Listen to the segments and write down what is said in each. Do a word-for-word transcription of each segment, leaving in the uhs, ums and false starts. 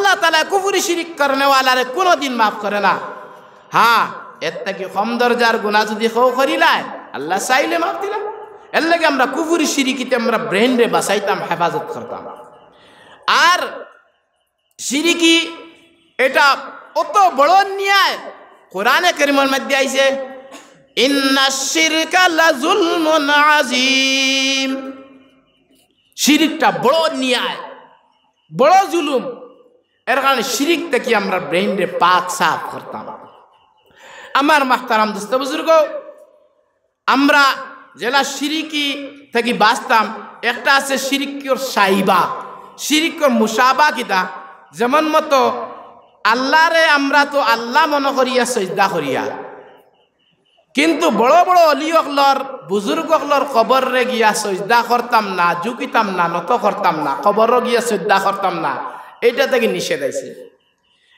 আল্লাহ তাআলা কুফরি শিরিক করনেওয়ালারে কুনুদিন মাফ করে না। হ্যাঁ, এর থাকি কম দরজার গুনা যুদি কেউ করিলায়, আল্লায় চাইলে মাফ দিলা। এরলাগি আমরা কুফরি শিরিকিতে আমরা ব্রেইনরে বাঁচাইতাম, হেফাজত করতাম। আর শিরিকি এটা অত বড় অন্যায়, কোরআনে কারীমর মধ্যে আইছে, "ইন্নাশ শিরকা লাযুলমুন আযীম।" শিরিকটা বড় অন্যায়, বড় জুলুম। এর কারণে শিরিক থাকি আমরা ব্রেইনরে পাক সাফ করতাম। আমার মাহতারাম দোস্ত বুজুর্গ, আমরা যেলা শিরিকি থাকি বাঁচতাম, একটা আছে শিরিকর সাইবা, শিরিকর মুসাবা কিতা, যেমন মতো আল্লাহরে আমরা তো আল্লাহ মনো করিয়া সইজদা করিয়ার, কিন্তু বড় বড় অলি অকলর, বুজুর্গ অকলর কবররে গিয়া সইজদা করতাম না, ঝুঁকিতাম না, নত করতাম না, কবরো গিয়া সইজদা করতাম না, এইটা থাকি নিষেধ আইছে।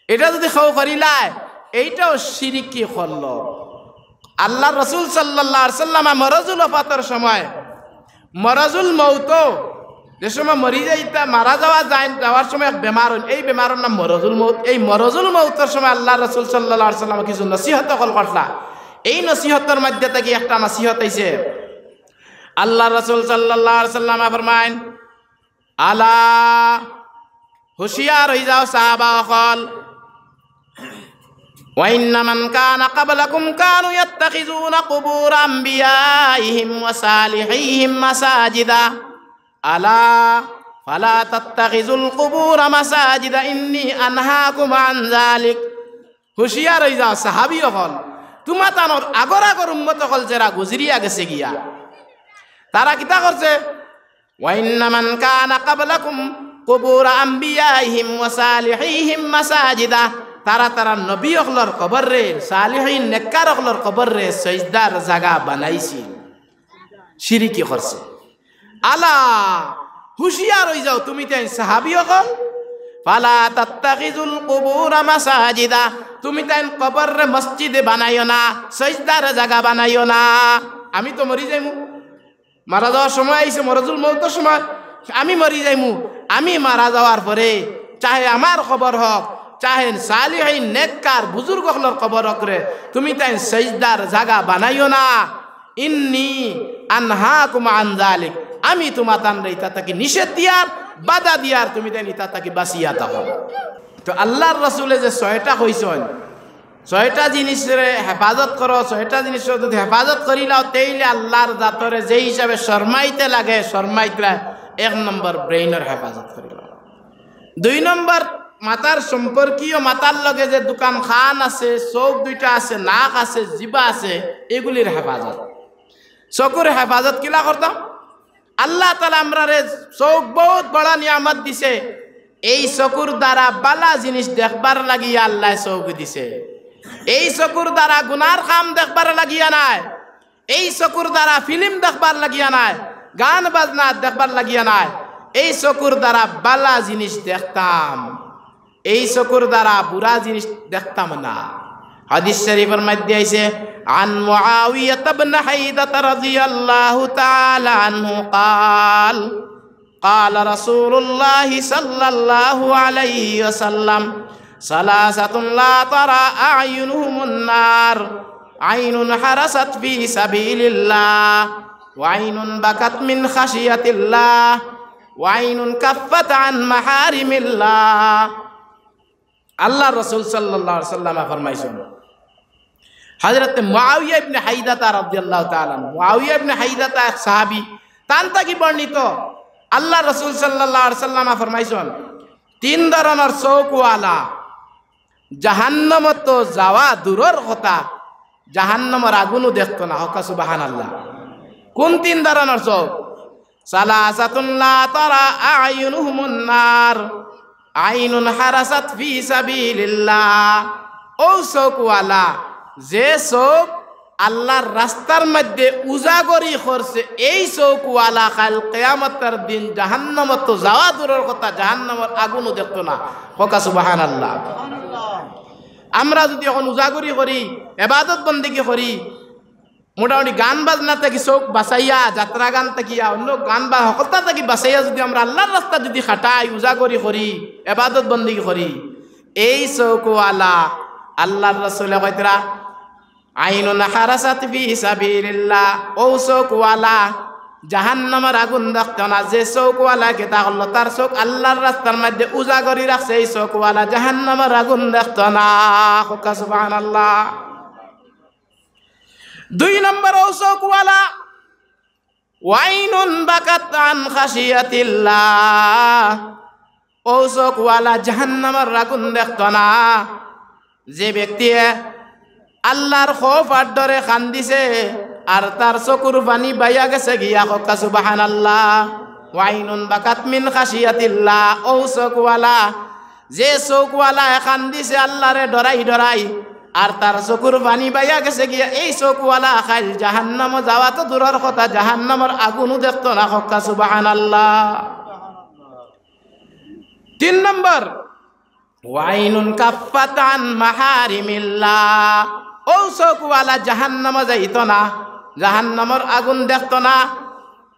এটা যুদি কেউ করিলায়, এইটাও শিরিকি করলো। আল্লাহর রাসূল সাল্লাল্লাহু আলাইহি ওয়াসাল্লাম মরজুল ওফাতর সময়, মরজুল মউত, যে সময় মরি যাইতা, মারা যাওয়া যায়, যাওয়ার সময় এক বেমার অইন, এই বেমারর নাম মরজুল মউত। এই মরজুল মউতর সময় আল্লাহর রাসূল সাল্লাল্লাহু আলাইহি ওয়াসাল্লাম কিছু নসিহত অকল করলা। এই নসিহতর মধ্যে থাকি একটা নসিহত আইছে, আল্লাহর রাসূল সাল্লাল্লাহু আলাইহি ওয়াসাল্লাম ফরমাইন, "আলা, হুঁশিয়ার অই যাও সাহাবা অকল। ওয়া ইন্না মান কানা ক্বাবলাকুম কানু ইয়াত্তাখিযুনা কুবুরা আম্বিয়াইহিম ওয়া সালিহিহিম মাসাজিদা। আলা ফালা তাত্তাখিযুল কুবুরা মাসাজিদা ইন্নী আনহাকুম আন যালিক।" হুঁশিয়ার অই যাও সাহাবি অকল, তুমাতানর আগর আগর উম্মত অকল যেরা গুজরিয়া গেছে গিয়া, তারা কিতা করছে? "ওয়া ইন্না মান কানা ক্বাবলাকুম কুবুরা আম্বিয়াইহিম ওয়া সালিহিহিম মাসাজিদা।" তারা তারা নবী অকলর কবররে, সালিহিন নেককার অকলর কবররে সইজদার জাগা বানাইছিল। শিরিকি করছে। আলা, হুঁশিয়ার অই যাও তুমিতাইন সাহাবি অকল। ফালা তাত্তাখিযুল কুবুরা মাসাজিদা, তুমিতাইন কবররে মসজিদে বানাইও না, সইজদার জাগা বানাইও না। আমি তো মরি যাইমু, মারা যাওয়ার সময় আইছে, মরজুল মউতর সময় আমি মরি যাইমু। আমি মারা যাওয়ার পরে চাহে আমার কবর হক, চাহে সালিহিন নেককার বুজুর্গ অকলর কবর হকরে, তুমিতাইন সইজদার জাগা বানাইও না। ইন্নী আনহাকুম আন যালিক, আমি তুমাতানরে ইতা থাকি নিষেধ দিয়ার, বাধা দিয়ার, তুমিতাইন ইতা থাকি বাঁচিয়া থাকো। তো আল্লাহর রাসূলে যে ছয়টা কইছইন, ছয়টা জিনিসরে হেফাজত করো, ছয়টা জিনিসরে যুদি হেফাজত করিলাও, তেইলে আল্লাহর জাতরে যে হিসাবে শরমাইতে লাগে, শরমাইতরায় এক নম্বর ব্রেইনর হেফাজত করিলাও। দুই নম্বর, মাথার সম্পর্কীয়, মাথার লগে যে দুখান কান আছে, চউখ দুইটা আছে, নাক আছে, জিবা আছে, এগুলির হেফাজত। চকুর হেফাজত কিলা করতাম? আল্লাহ তাআলা আমরারে চউখ বউত বড় নিয়ামত দিছে। এই চকুর দ্বারা বালা জিনিস দেখবার লাগিয়া আল্লায় চউখ দিছে। এই চকুর দ্বারা গুনার কাম দেখবার লাগিয়া নায়, এই চকুর দ্বারা ফিল্ম দেখবার লাগিয়া নায়, গান বাজনা দেখবার লাগিয়া নায়, এই চকুর দ্বারা বালা জিনিস দেখতাম। এই চকুর দ্বারা বুরা জিনিস দেখতাম না। হাদিস শরীফর মধ্যে আইছে, عن معاوية بن حيدة رضي الله تعالى عنه قال، قال رسول الله صلى الله عليه وسلم، ثلاثة لا ترى أعينهم النار، عين حرست في سبيل الله، وعين بكت من خشية الله، وعين كفت عن محارم الله. আল্লাহর রাসূল সাল্লাল্লাহু আলাইহি ওয়াসাল্লাম ফরমাইছইন, হযরতে মুআবিয়া ইবনে হাইদাতা রাদিয়াল্লাহু তাআলা আনহু, মুআবিয়া ইবনে হাইদাতা এক সাহাবী, তান থাকি বর্ণিত, আল্লাহর রাসূল সাল্লাল্লাহু আলাইহি ওয়াসাল্লাম ফরমাইছইন, তিন ধরনর চউখওয়ালা জাহান্নামত তো যাওয়া দূরর কথা, জাহান্নামর আগুনও দেখতো না। কউক্কা সুবহানাল্লাহ। কোন তিন ধরনর চউখ? ثلاثة لا ترى أعينهم النار، عين حرست في سبيل الله। অউ চউখওয়ালা, যে চউখ আল্লাহর রাস্তার মধ্যে উজাগরি করছে, এই চউখওয়ালা কাইল কিয়ামতর দিন জাহান্নামত তো যাওয়া দূরর কথা, জাহান্নামর আগুনও দেখতো না। কউক্কা সুবহানাল্লাহ। আমরা যুদি অখন উজাগরি করি, ইবাদত বন্দেগি করি, মোটামুটি গান বাজনা থাকি চউখ বাচাইয়া, যাত্রা গান থাকিয়া, অন্য গান বা হকলতা থাকি বাচাইয়া যুদি আমরা আল্লার রাস্তাত যুদি খাটাই, উজাগরি করি, এবাদত বন্দেগি করি, এই চউখওয়ালা আল্লার রসুলে কইতরা, "আইনুন হারাসাত ফি সাবিলিল্লাহ", অউ চউখওয়ালা জাহান্নামর আগুন দেখতো না। যে চউখওয়ালা কিতা করলো, তার চউখ আল্লার রাস্তার মধ্যে উজাগরি রাখছে, এই চউখওয়ালা জাহান্নামর আগুন দেখতো না। কউক্কা সুবহানাল্লাহ। দুই নম্বর অউ চউখওয়ালা, "ওয়াইনুন বাকাত আন খাশিয়াতিল্লাহ", অউ চউখওয়ালা জাহান্নামর আগুন দেখতো না। যে ব্যক্তিয়ে আল্লার খৌফ আর ডরে কান্দিছে, আর তার চকুর পানি বাইয়া গেছে গিয়া, কউক্কা সুবহানাল্লাহ। "ওয়াইনুন বাকাত মিন খাশিয়াতিল্লাহ", অউ চউখওয়ালা, যে চউখওয়ালায় কান্দিছে আল্লারে ডরাই ডরাই, আর তার চকুর পানি বাইয়া গেছে গিয়া, এই চউখওয়ালা কাইল জাহান্নামো যাওয়া তো দূরর কথা, জাহান্নামর আগুনও দেখতো না, কউক্কা সুবহানাল্লাহ। তিন নম্বর, "ওয়াইনুন কাফফাত আন মাহারিমিল্লাহ", অউ চউখওয়ালা জাহান্নামো যাইতো না, জাহান্নামর আগুন দেখতো না।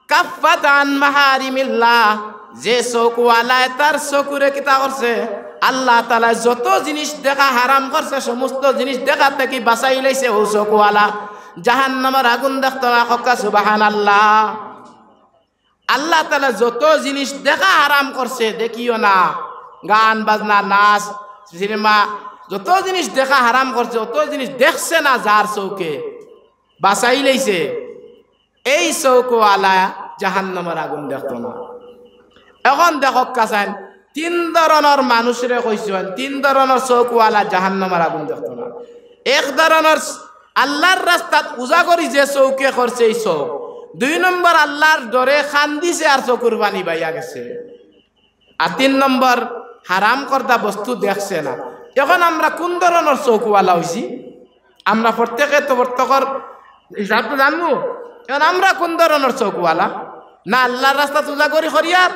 "কাফফাত আন মাহারিমিল্লাহ", যে চউখওয়ালায় তার চকুরে কিতা করছে, আল্লাহ তাআলায় যত জিনিস দেখা হারাম করছে, সমস্ত জিনিস দেখা থাকি বাচাইলাইছে, অউ চউখওয়ালা জাহান্নামর আগুন দেখতো না, কউক্কা সুবহানাল্লাহ। আল্লাহ তাআলায় যত জিনিস দেখা হারাম করছে, দেখিও না, গান বাজনা, নাচ, সিনেমা, যত জিনিস দেখা হারাম করছে, অত জিনিস দেখছে না যার চউখে, বাচাইলাইছে, এই চউখওয়ালা জাহান্নামর আগুন দেখতো না। এখন দেখউক্কা চাইন, তিন ধরনর মানুষরে কইছইন, তিন ধরনর চউখওয়ালা জাহান্নামর আগুন দেখতো না। এক ধরনর আল্লার রাস্তাত উজাগরি যে চউখে করছে, এই চউখ। দুই নম্বর, আল্লার ডরে কান্দিছে আর চকুর পানি বাইয়া গেছে। আর তিন নম্বর, হারাম করদা বস্তু দেখছে না। এখন আমরা কুন ধরনর চউখওয়ালা অইছি? আমরা প্রত্যেকে তো প্রত্যেকর হিসাব তো জানমু। এখন আমরা কুন ধরনর চউখওয়ালা? না আল্লার রাস্তাত উজাগরি করিয়ার,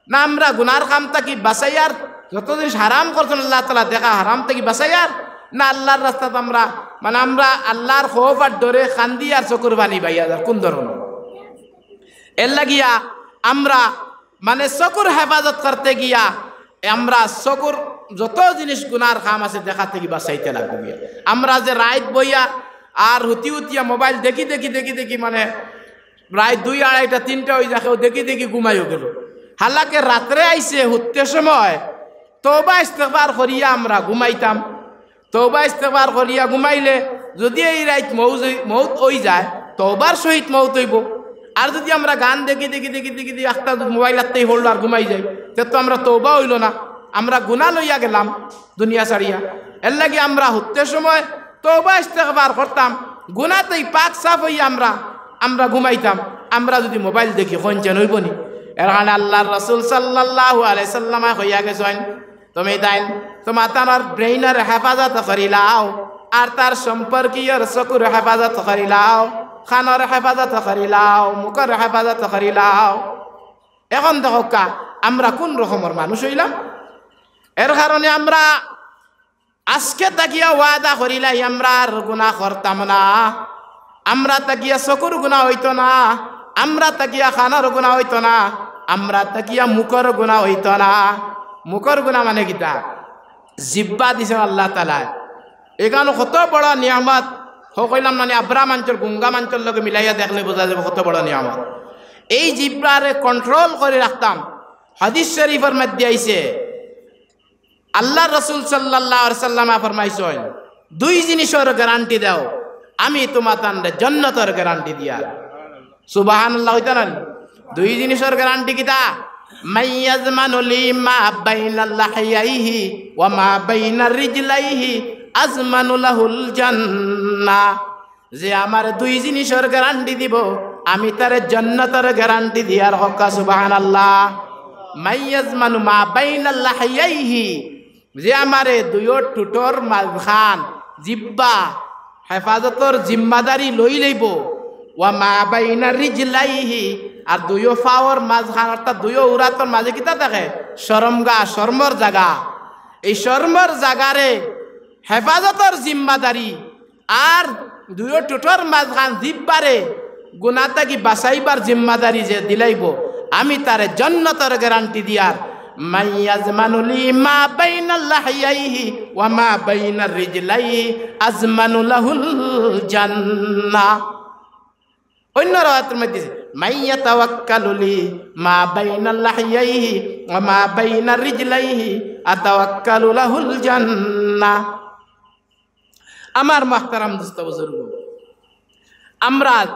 না আমরা গুনার কাম থাকি বাচাইয়ার, যত জিনিস হারাম করছইন আল্লাহ তাআলায় দেখা হারাম থাকি বাচাইয়ার, না আল্লার রাস্তাত আমরা, মানে, আমরা আল্লার খৌফ আর ডরে কান্দিয়ার চকুর পানি বাইয়া যার, কুন ধরনর? এরলাগিয়া আমরা, মানে, চকুর হেফাজত করতে গিয়া আমরা চকুর যত জিনিস গুনার কাম আছে দেখা থাকি বাচাইতে লাগবো গিয়া। আমরা যে রাইত বইয়া আর হুতি হুতিয়া মোবাইল দেখি দেখি দেখি দেখি, মানে, রাইত দুই, আড়াইটা, তিনটা অইযায়, কেউ দেখি দেখি ঘুমাইও গেলো। হালাকে রাত্রে আইছে, হুততে সময় তওবা ইস্তেগফার করিয়া আমরা ঘুমাইতাম। তওবা ইস্তেগফার করিয়া ঘুমাইলে যুদি এই রাইত মৌজ অই-, মউত অইযায়, তওবার সহিত মউত অইবো। আর যুদি আমরা গান দেখি দেখি দেখি দেখি দেখি আখতা মোবাইল আখতাই হরলো আর ঘুমাই যাই, তে তো আমরা তওবা অইলো না, আমরা গুনা লইয়া গেলাম দুনিয়া ছাড়িয়া। এরলাগি আমরা হুততে সময় তওবা ইস্তেগফার করতাম, গুনা থাকি পাক সাফ অইয়া আমরা, আমরা ঘুমাইতাম। আমরা যুদি মোবাইল দেখি, কইন যেন অইবো নি? এর কারণে আল্লার রাসুল সাল্লাল্লাহু আলাইহি ওয়াসাল্লামে কইয়া গেছইন, তুমি তাইন তুমাতানর ব্রেইনর হেফাজত করিলাও, আর তার সম্পর্কীয়র চকুর হেফাজত করিলাও, কানর হেফাজত করিলাও, মুখর হেফাজত করিলাও। এখন দেখউক্কা, আমরা কুন রকমর মানুষ অইলাম? এর কারণে আমরা আজকে থাকিয়া ওয়াদা করিলাই, আমরা আর গুনা করতাম না, আমরা থাকিয়া চকুর গুনা অইতো না, আমরা থাকিয়া কানর গুনা অইতো না, আমরা থাকিয়া মুখর গুনা অইতো না। মুখর গুনা মানে কিতা? জিব্বা দিছইন আল্লাহ তাআলায়। ইখান কত বড় নিয়ামত। হউ কইলাম না নি, আব্রা মানষর, গুঙ্গা মানষর লগে মিলাইয়া দেখলে বুঝা যাইবো কত বড় নিয়ামত। এই জিব্বারে control করি রাখতাম। হাদিস শরিফর মধ্যে আইছে, আল্লার রাসুল সাল্লাল্লাহু আলাইহি ওয়াসাল্লামে ফরমাইছইন, দুই জিনিসর guarantee দেও, আমি তুমাতানরে জন্নতর guarantee দিয়ার। সুবহানাল্লাহ অইতা না নি? দুই জিনিসর guarantee কিতা? মান ইয়াজমানু লি মা বাইনা লাহইয়াইহি ওয়া মা বাইনা রিজলাইহি আজমানু লাহুল জান্নাহ। যে আমারে দুই জিনিসর guarantee দিবো, আমি তারে জন্নতর guarantee দিয়ার। কউক্কা সুবহানাল্লাহ। মান ইয়াজমানু মা বাইনা লাহইয়াইহি, যে আমারে দুইও ঠুটর মাঝখান, জিব্বা, হেফাজতর জিম্মাদারি লই লইবো, ওয়া মা বাইনা রিজলাইহি, আর দুইও পাওর মাঝখান, অর্থাৎ দুইও উরাতর মাঝে কিতা থাকে? শরমগা, শরমর জাগা। এই শরমর জাগারে হেফাজতর জিম্মাদারি আর দুইও ঠোঁটর মাঝখান জিব্বারে গুনা থাকি বাঁচাইবার জিম্মাদারি যে দিলাইবো, আমি তারে জন্নতর গ্যারান্টি দিয়ার। মাইয়াজমানুলি মা বাইনা লাহিয়াইহি ওয়া মা বাইনা রিজলাইহি আজমানু লাহুল জান্নাহ। অন্য রাওয়ায়াতের মধ্যে আছে, "মাইয়া তাওয়াক্কালুলি মা বাইনা লাহিয়াইহি ওয়া মা বাইনা রিজলাইহি আতাওয়াক্কালু লাহুল জান্নাহ।" আমার মুহতারাম দোস্ত বুজুর্গ, আমরা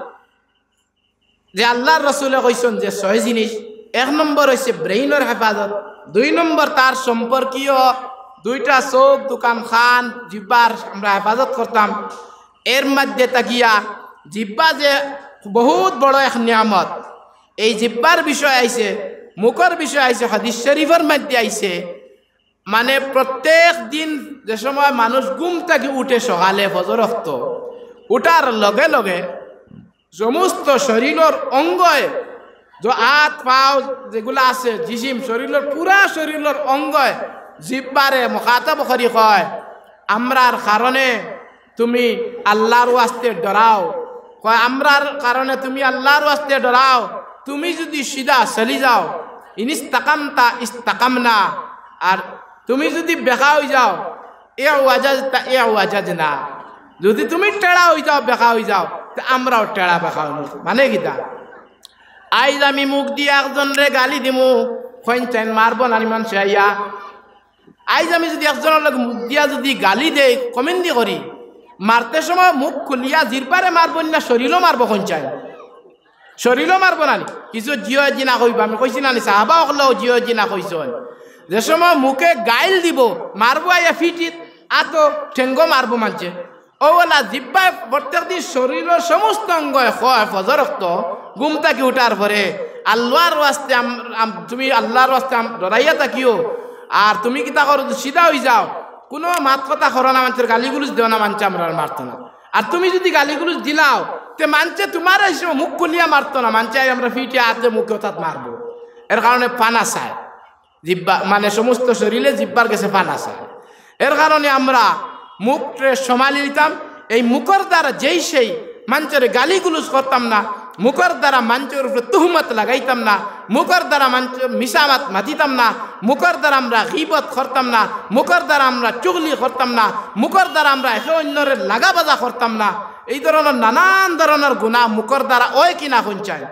যে আল্লাহর রসুলে কইছইন যে ছয় জিনিস, এক নম্বর অইছে ব্রেইনর হেফাজত, দুই নম্বর তার সম্পর্কীয় দুইটা চোখ, দুখান কান, জিব্বার আমরা হেফাজত করতাম। এর মধ্যে থাকিয়া জিব্বা যে বহুত বড় এক নিয়ামত, এই জিব্বার বিষয় আইছে, মুখর বিষয় আইছে, হাদিস শরীফর মধ্যে আইছে, মানে প্রত্যেক দিন যে সময় মানুষ ঘুম থাকি উঠে সকালে ফজর অক্ত, উঠার লগে লগে সমস্ত শরীরর অঙ্গয়, যে আত পাও যেগুলা আছে, জিসিম, শরীরর পুরা শরীরর অঙ্গয় জিব্বারে মুখাতাব করি কয়, "আমরার কারণে তুমি আল্লাহর ওয়াস্তে ডরাও।" কয়, "আমরার কারণে তুমি আল্লাহর ওয়াস্তে ডরাও। তুমি যদি সিধা চলি যাও, ইনিস্তাকামতা ইস্তাকামনা, আর তুমি যদি বেকা অই যাও, এ ওয়াজাজ তা এ ওয়াজাজ না, যদি তুমি টেড়া অই যাও, বেকা অই যাও, তে আমরাও টেড়া বেকা অইমু।" মানে কিতা? আইজ আমি মুখ দিয়া একজনরে গালি দিমু, কইন চাইন মারবো নানি মানষে আইয়া? আইজ আমি যদি একজনর লগে মুখ দিয়া যদি গালি দেই, কমেন্দি করি, মারতে সময় মুখ খুলিয়া জিব্বারে মারবো না শরীরও মারবো, কইন চাইন? শরীরও মারবো নানি? কিছু জিও জিনা কইবা, আমি কইছি নানি, সাহাবা অকলেও জিও জিনা কইছইন। যে সময় মুখে গাইল দিবো, মারবো আইয়া ফিটিত, আতো ঠেঙ্গো মারবো মানষে। অউ অলা জিব্বায় প্রত্যেক দিন শরীরর সমস্ত অঙ্গয় কয়, ফজর অক্ত ঘুম থাকি উঠার পরে, "আল্লাহর ওয়াস্তে আম-, আম-, তুমি আল্লাহর ওয়াস্তে আম-, ডরাইয়া থাকিও, আর তুমি কিতা করো, সিধা অই যাও, কুনু মাত কথা করো না, মানষর গালিগুলুজ দেও না, মানষে আমরারে মারতো না। আর তুমি যদি গালিগুলুজ দিলাও, তে মানষে তুমার হিসাবে মুখ খুলিয়া মারতো না, মানষে আই আমরার ফিটে আতে মুখে অতাত মারবো।" এর কারণে পানা চায়। জিব্বা, মানে সমস্ত শরীরে জিব্বার গেছে পানা চায়। এর কারণে আমরা মুখরে সমালি নিতাম। এই মুখর দ্বারা যেই সেই মানষরে গালিগুলুজ করতাম না, মুখর দ্বারা মানষর উপরে তুহমত লাগাইতাম না, মুখর দ্বারা মানষর মিছা মাত মাতিতাম না, মুখর দ্বারা আমরা গীবত করতাম না, মুখর দ্বারা আমরা চুগলি করতাম না, মুখর দ্বারা আমরা একে অন্যরে লাগাবাজা করতাম না। এই ধরনর নানান ধরনর গুনা মুখর দ্বারা অয় কিনা কইন চাইন?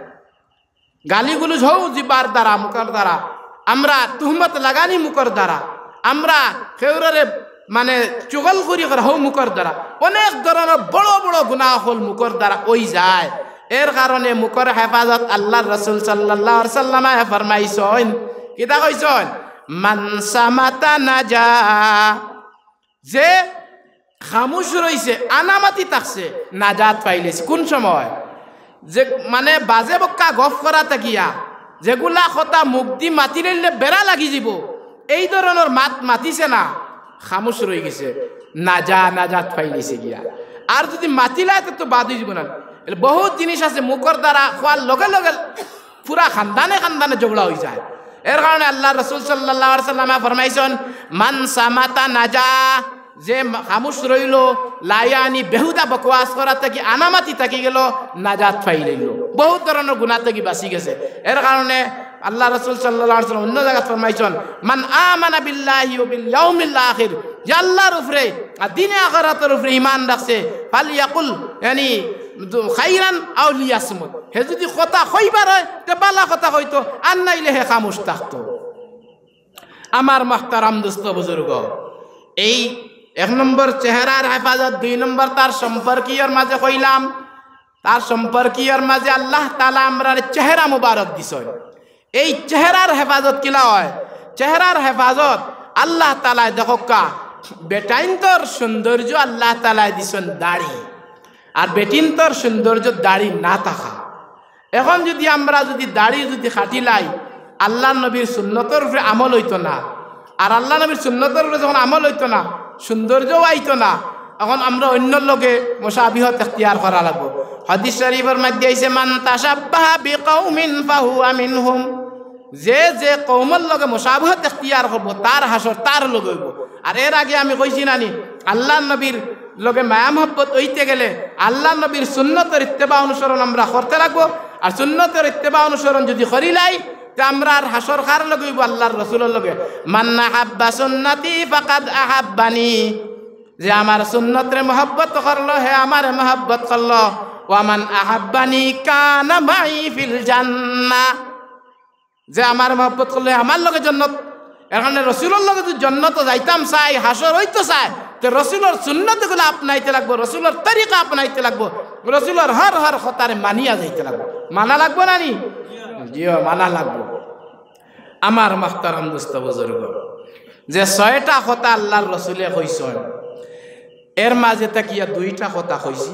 গালিগুলুজ হউ জিব্বার দ্বারা, মুখর দ্বারা। আমরা তুহমত লাগানি মুখর দ্বারা। আমরা কেউররে মানে চুগলখুরি করা হউ মুখর দ্বারা। অনেক ধরনর বড় বড় গুনা অকল মুখর দ্বারা অই যায়। এর কারণে মুখর হেফাজত আল্লাহর রাসুল সাল্লাল্লাহু আলাইহি ওয়াসাল্লামে ফরমাইছইন, কিতা কইছইন? "মান সামাতা নাজা।" যে খামুশ রইছে, আনামাতি থাকছে, নাজাত পাইলিছে। কুন সময়? যে মানে বাজে বক্কা গফ করা থাকিয়া, যেগুলা কথা মুখদি মাতিলাইলে বেড়া লাগি যিবো, এই ধরনর মাত মাতিছে না, খামুশ রইগেছে, নাজা, নাজাত পাইলিছে গিয়া। আর যদি মাতিলায় তে তো বাদ অই যিবো না। এর বহুত জিনিস আছে মুখর দ্বারা কওয়ার লগে লগে পুরা খান্দানে খান্দানে ঝগড়া অই যায়। এর কারণে আল্লাহর রাসুল সাল্লাল্লাহু আলাইহি ওয়াসাল্লামে ফরমাইছইন, "মান সামাতা নাজা", যে মা-, খামুশ রইলো, লায়ানি বেহুদা বকওয়াস করা থাকি আনামাতি থাকি গেলো, নাজাত পাইলাইলো, বহুত ধরনর গুনা থাকি বাঁচি গেছে। এর কারণে আল্লাহর রাসুল সাল্লাল্লাহু আলাইহি ওয়াসাল্লাম অন্য জাগাত ফরমাইছইন, "মান আমানা বিল্লাহি ওয়া বিল ইয়াউমিল আখির", যে আল্লাহর উপরে আর দিনে আখিরাতর উপরে ঈমান রাখছে, "ফালিয়াকুল", ইয়ানি, "খাইরান আও লিয়াসমুত", হে যদি কথা কইবার অয়, তে বালা কথা কইতো, আর নাইলে হে খামুশ থাকতো। আমার মুহতারাম দোস্ত বুজুর্গ, এই এক নম্বর চেহারার হেফাজত, দুই নম্বর তার সম্পর্কীয়র মাঝে কইলাম, তার সম্পর্কীয়র মাঝে আল্লাহ তাআলা আমরার চেহারা মুবারক দিছইন। এই চেহারার হেফাজত কিলা অয়? চেহারার হেফাজত আল্লাহ তাআলায় দেখউক্কা, বেটাইন্তর সৌন্দর্য আল্লাহ তাআলায় দিছইন দাড়ি, আর বেটিন্তর সৌন্দর্য দাড়ি না থাকা। এখন যদি আমরা যদি দাড়ি যদি কাটিলাই, আল্লাহর নবীর সুন্নতর উপরে আমল অইতো না, আর আল্লাহর নবীর সুন্নতর উপরে যখন আমল অইতো না, সৌন্দর্যও আইতো না, এখন আমরা অন্যর লগে মুশাবিহত এখতিয়ার করা লাগবো। হাদিস শরীফর মধ্যে আইছে, "মান তাশাব্বাহা বিকাউমিন ফাহুয়া মিনহুম।" যে যে কওমর লগে মুশাবাহাত এখতিয়ার করবো, তার হাশর তার লগে অইবো। আর এর আগে আমি কইছি নানি, আল্লাহর নবীর লগে মায়া মহব্বত অইতে গেলে আল্লার নবীর সুন্নতর ইত্তেবা অনুসরণ আমরা করতে লাগবো। আর সুন্নতর ইত্তেবা অনুসরণ যুদি করিলাই, তে আমরার হাশর কার লগে অইবো? আল্লার রসুলর লগে। মান আহাব্বা সুন্নতি ফাকাদ আহাব্বানি। যে আমার সুন্নতরে মহব্বত করলো, হে আমারে মহব্বত করলো। ওয়া মান আহাব্বানি কানা মাই ফিল জান্নাহ। যে আমার মহব্বত করলো, হে আমার লগে জন্নত। এর কারণে রসুলর লগে যুদি জন্নত যাইতাম চাই, হাশর অইতো চাই, তে রসুলর সুন্নতগুলা আপনাইতে লাগবো, রসুলর তরিকা আপনাইতে লাগবো, রসুলর হর হর কথারে মানিয়া যাইতে লাগবো। মানা লাগবো না নি? জিও, মানা লাগবো। আমার মুহতারাম দোস্ত বুজুর্গ, যে ছয়টা কথা আল্লার রসুলে কইছইন, এর মাঝে থাকিয়া দুইটা কথা কইছি,